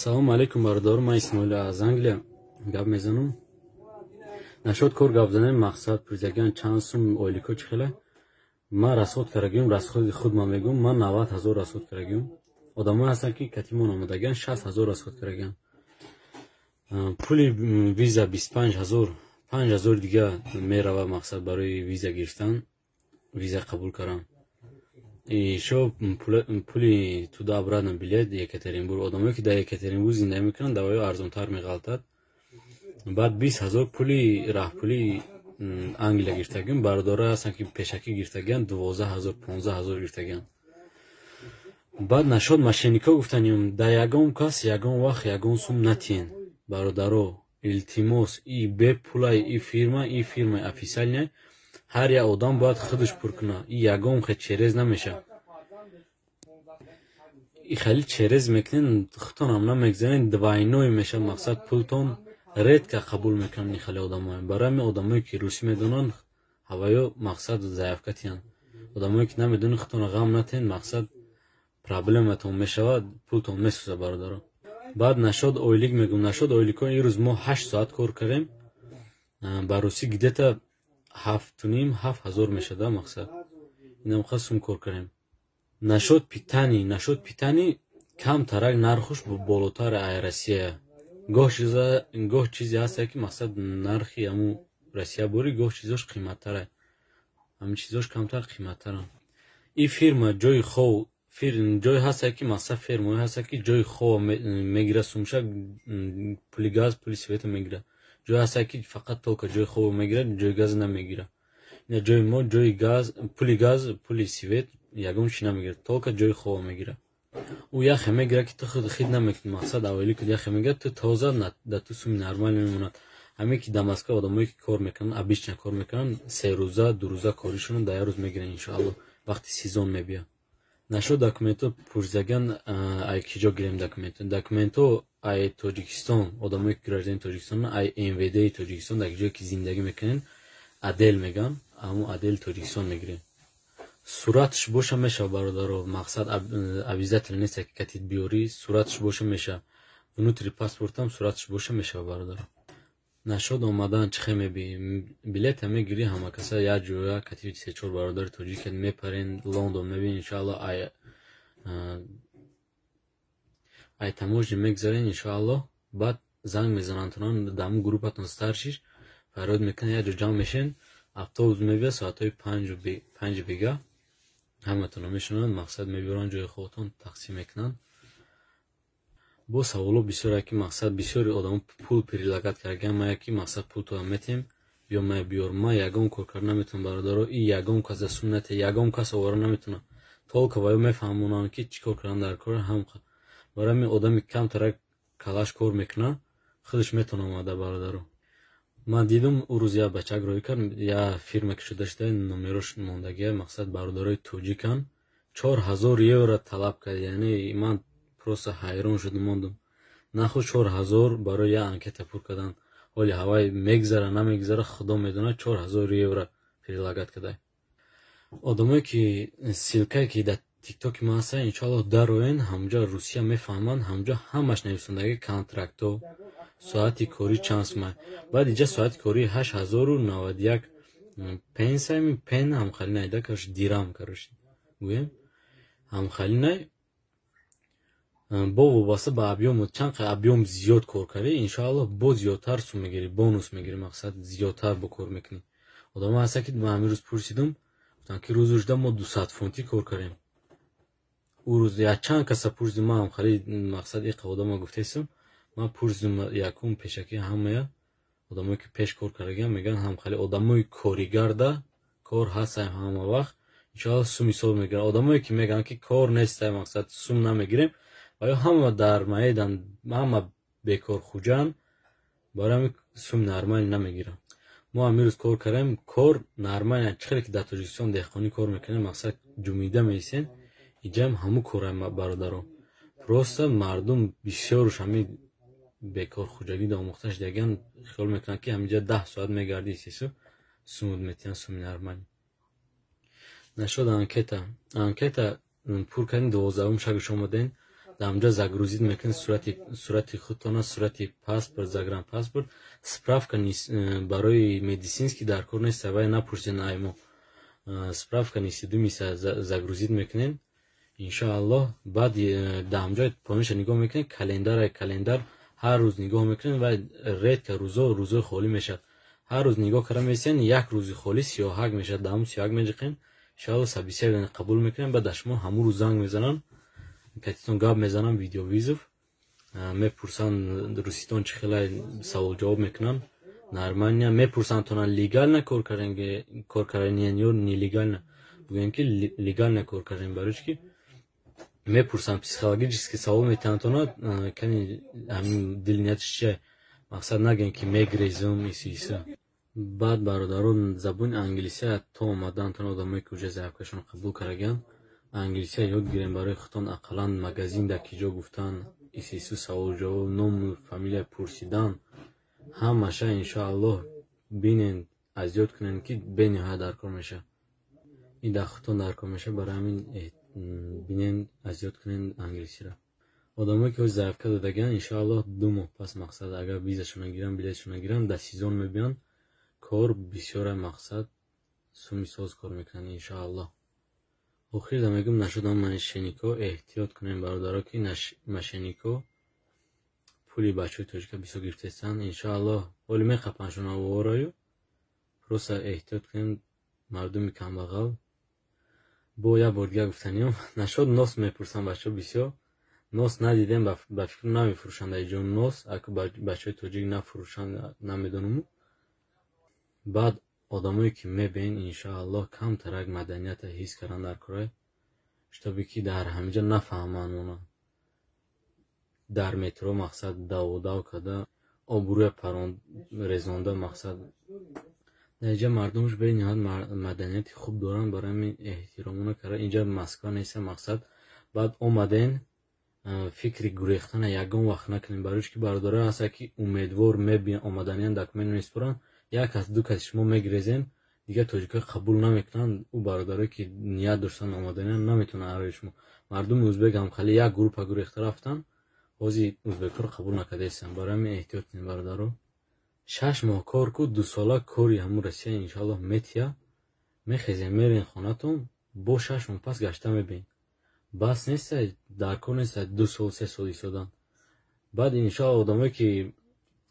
Салому алейкум, бародаро. Ман Исмоил, аз Англия гап мезанам. Нашод кор гап занем. Мақсад пурсагиан, чанд сум ойлико, чӣ хеле. Ман расход кардагиам, расходи худ ман мегӯям, ман 90 000 расход кардагиам. Одамое ҳастанд, ки катимон омадагиан, 60 000 расход кардагиан. Пули виза 25 000, 5000 дига мерава, мақсад барои виза гирифтан, виза қабул кардан. Ишо пули туда обратно билет Екатеринбург. Одамое, ки дар Екатеринбург зиндагӣ мекунанд, давоё арзонтар меғалтад. Баъд 20 000 пули раҳпулии Англия гирифтагиам. Бародарое ҳастанд, ки пешакӣ гирифтагианд, 12 000, 15 000 гирифтагианд. Баъд нашод мошеннико гуфтанем, дар ягон кас ягон вақт ягон сум натиҳен, бародаро, илтимос. И бепулай и фирма, и фирмаи официальная. Ҳар як одам бояд худаш пур кунад. И ягон хел через намешавад. И хеле через мекунен, худтонам намегзанен, двойной мешавад, мақсад пултон. Редко қабул мекунанд ин хеле одамое. Барои ҳамин одамое, ки русӣ медонанд, ҳаваё мақсад заявка тиҳанд. Одамое, ки намедонед, худтонро ғам натиҳед, мақсад проблематон мешавад, пултон месӯзад, бародаро. Баъд нашод ойлик мегӯм. Нашод ойликҳо, ин рӯз мо 8 соат кор кардем, ба русӣ где-то 7,5, 7000 мешада. Мақсад инамқа сум кор кардем. Нашод питание камтарак нархуш болотар ай Россия. Гоҳ чизе ҳаста, ки мақсад нархи ҳамун Россия борӣ, гоҳ чизош қиматтара, ҳамин чизош камтар қиматтаранд. И фирма ҷои хов, ҷое ҳаста, ки мақсад фирмое ҳаста, ки ҷои хова мегирад сумша, пули газ, пули света мегирад. Ҷое ҳаста, ки фақат только ҷои хова мегирад, ҷои газ намегирад. Ина ҷои мо ҷои газ, пули газ, пули свет, ягон чи намегирад, только ҷои хова мегирад. Ӯ яхе мегирад, ки ту худ хид намекунӣ. Мақсад аввалӣ ки яхе мегирад, ту тоза да ту суми нормал мемонад. Ҳаме ки дар Москва одамое, ки кор мекунанд, обычно кор мекунанд, 3 рӯза, 2 рӯза коришонро дар як рӯз мегиранд, иншоалло, вақти сезон мебиёд. Нашуд документҳо пурсидаган, ай ки ҷо гирем документҳо. Документҳо ай Тоҷикистон, одамое, ки гражданини Тоҷикистон, ай МВД Тоҷикистон, дар ҷое, ки зиндагӣ мекунед, отдел мегӯянд, ҳамун отдели Тоҷикистон мегирем. Суратш боша мешава, бародаро. Мақсад обязательно нест, ки катит биёрӣ, суратш боша мешава. Внутри паспортам суратш боша мешава, бародаро. Нашод омадан чӣ хел мебиӣ? Билета мегирӣ, ҳамакаса як ҷоя катиби се-чор бародари тоҷик мепарен, Лондон мебинӣ, иншоалло, ай таможня мегзарен, иншоалло. Баъд занг мезананд тунан, дар ҳамун группатон старшиш фарёд мекунад, як ҷо ҷамъ мешен, автобус мебиёд соатҳои 5 бега, ҳаматонро мешунанд, мақсад мебиёранд ҷои худтон, тақсим мекунанд. Бо саволо бисёре, ки мақсад бисёри одамо пул предлагать кардагиан мая, ки мақсад пултонро метиҳем, биё мая биёр. Ман ягон кор карда наметавонам, бародаро. И ягон кас да сум натиҳ, ягон кас овора наметавонад. Только ваё мефаҳмонанд, ки чӣ кор кардан дар кор. Ҳам барои ҳамин одами камтарак калаш кор мекунад, худаш метавонад омада, бародаро. Ман дидум, ӯ рӯз як бачак роҳӣ кард, як фирма ки шуда шуда, номерош мондагия. Мақсад бародарои тоҷикан, 4000 евро талаб кард. Яъне ман просто ҳайрон шудум, мондум. Нахуд 4000 барои як анкета пур кардан? Ҳоли ҳавай мегзара, намегзара, худо медонад. 4000 евро предлагать кардай. Одамое, ки ссылкае, ки дар Тиктоки ман ҳаста, иншоалло, дароен, ҳамҷо Русия мефаҳманд. Ҳамҷо ҳамаш нависондаги, контрактҳо, соати корӣ чанд сума. Баъд инҷа соати корӣ 8091 пенсами пен ҳамхали найда, короче, дирам, короче, гӯем, ҳамхали най. Бо вобаста ба объём, чанд қадр объём зиёд кор кардӣ, иншоалло, бо зиёдтар сум мегирӣ, бонус мегирӣ, мақсад зиёдтар бо кор мекунӣ. Одамо ҳаста, ки ман ҳамин рӯз пурсидум, гуфтанд, ки рӯзи шуда мо 200 фунтӣ кор кардем. Ӯ рӯз якчанд каса пурсидум, ман ҳамхали мақсад иқа одама гуфтесум. Ман пурсидум якум пешакӣ, ҳамая одамое, ки пеш кор кардагиам, мегӯянд, ҳамхали одамои коригарда кор ҳастам ҳама вақт, иншоалло, сум ҳисоб мегиранд. Одамое, ки мегӯянд, ки кор нестай, мақсад сум намегирем, ва ё ҳама дар маедан, ҳама бекорхуҷанд, барои ҳамин сум нормалӣ намегиранд. Мо ҳамин рӯз кор кардем, кор нормале. Чӣ хеле ки дар Тоҷикистон деҳқонӣ кор мекунем, мақсад ҷумида меистем, иҷам ҳамун кора, бародаро. Просто мардум бисёруш ҳамин бекорхуҷагӣ омӯхта шудагиан, хиёл мекунанд, ки ҳаминҷа 10 соат мегардӣ, истесу сумуд метиҳанд, суми нормалӣ. Нашуд анкета. Анкета пур кардем, 12-ум шагаш омадем. Дар ҳамҷо загрузить мекунед сурати худтона, сурати паспорт, загранпаспорт, справка барои медицинский дар кор нест, вай напурсед ай мо. Справка несудимости загрузить мекунед, иншоаллоҳ. Баъд дар ҳамҷои поёнша нигоҳ мекунед, календар, календар ҳар рӯз нигоҳ мекунед ва редко рӯзо рӯзои холӣ мешавад. Ҳар рӯз нигоҳ карда месиен, як рӯзи холӣ 31 мешавад, дар ҳамун 31 меҷиқем, иншоаллоҳ, собеседование қабул мекунем. Баъд дар шумо ҳамун рӯз занг мезананд, катитон гап мезананд, видеовызов, мепурсанд руситон чӣ хела, савол-ҷавоб мекунанд нормально, мепурсанд тона легально кор кардани ё нелегально. Бигӯем, ки легально кор кардем. Барои чӣ ки мепурсанд, психологически савол метиҳанд тона, кани ҳамин дили ниятиш чия, мақсад нагӯем, ки мегрезум, ису иса. Баъд, бародарон, забони англисия то омадантон, одамое ки уже заявкашон қабул кардагианд, англисия ёд гирем барои худтон, ақаллан магазин дар ки ҷо гуфтан, исису, савол-ҷавоб, ному фамилия пурсидан, ҳамаша, иншоаллоҳ, бинен, аз ёд кунем, ки бениҳоят дар кор мешавад. Ин дар худтон дар кор мешавад. Барои ҳамин бинен, аз ёд кунен англисиро. Одамое ки ҳози заявка додагианд, иншоаллоҳ, 2 моҳ пас, мақсад, агар визашона гиранд, билетшона гиранд, дар сезон мебиёнд, кор бисёра, мақсад, суми соз кор мекунанд, иншоаллоҳ. Охирда мегӯм, нашудам мошеннико, эҳтиёт кунем, бародаро, ки мошеннико пули бачаҳои тоҷика бисёр гирифтаистанд. Иншоаллоҳ, ҳоли мехапандшон авораю, просто эҳтиёт кунем, мардуми камбағал. Бо як бор дигар гуфтаниём, нашод нос мепурсанд бачаҳо бисёр. Нос надидем, ба фикр намефурӯшанд дар ҷо нос, аку бачаҳои тоҷик нафурӯшанд, намедонаму. Баъд одамое ки мебинед, иншоаллоҳ, камтарак маданията ҳис кардан дар корай, чтобы ки дар ҳамиҷа нафаҳманд она дар метро, мақсад, даводав карда, обрӯя парон резонда. Мақсад, дар инҷа мардумаш бениҳоят маданияти хуб доранд, барои ҳамин эҳтиромона карда. Инҷа Москва неста, мақсад. Баъд омаден, фикри гурехтана ягон вақт накунем. Барои чӣ ки бародарое ҳастанд, ки умедвор мебиён, омаданиан, документ месупоранд, як кас, ду каси шумо мегирезен, дигар тоҷикҳо қабул намекунанд. Ӯ бародарое ки ният доштанд омаданиан, наметавонанд арои шумо. Мардуми узбек ҳам хеле як группа гурехта рафтанд, ҳозир узбекҳоро қабул накардаистанд. Барои ҳамин эҳтиёт кунем, бародаро. 6 моҳ кор ку, 2 сола кори ҳамун Россия, иншоаллоҳ, метия, мехезем, мерен хонатон, бо 6 моҳ пас гашта мебинед. Бас неста, дар кор неста 2 сол, 3 сол истодан. Баъд, иншоаллоҳ, одамое ки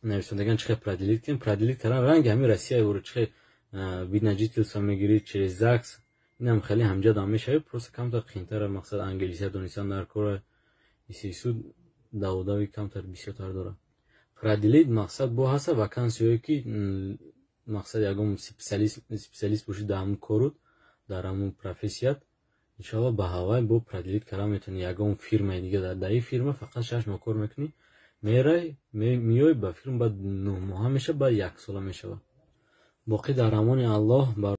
нависондаган, чӣ хел продлить кунем? Продлить кардан ранги ҳамин Россия, чӣ хел вид на жительство мегирӣ через ЗАГС, инам хеле ҳамҷадам мешавӣ, просто камтар қиинтара. Мақсад, англисия донистан дар кора, исису, даводави камтар бисёртар дорад. Продлить, мақсад, бо ҳаста вакансияое ки, мақсад, ягон специалист бошӣ дар ҳамун корут, дар ҳамун профессият, иншоаллоҳ, ба ҳавай бо продлить кардан метавонӣ ягон фирмаи дига. Дар ин фирма фақат 6 моҳ кор мекунӣ, мерай, меой ба фирма, баъд 9 моҳа мешавад, баъд яксола мешавад. Боқӣ дар амони Аллоҳ.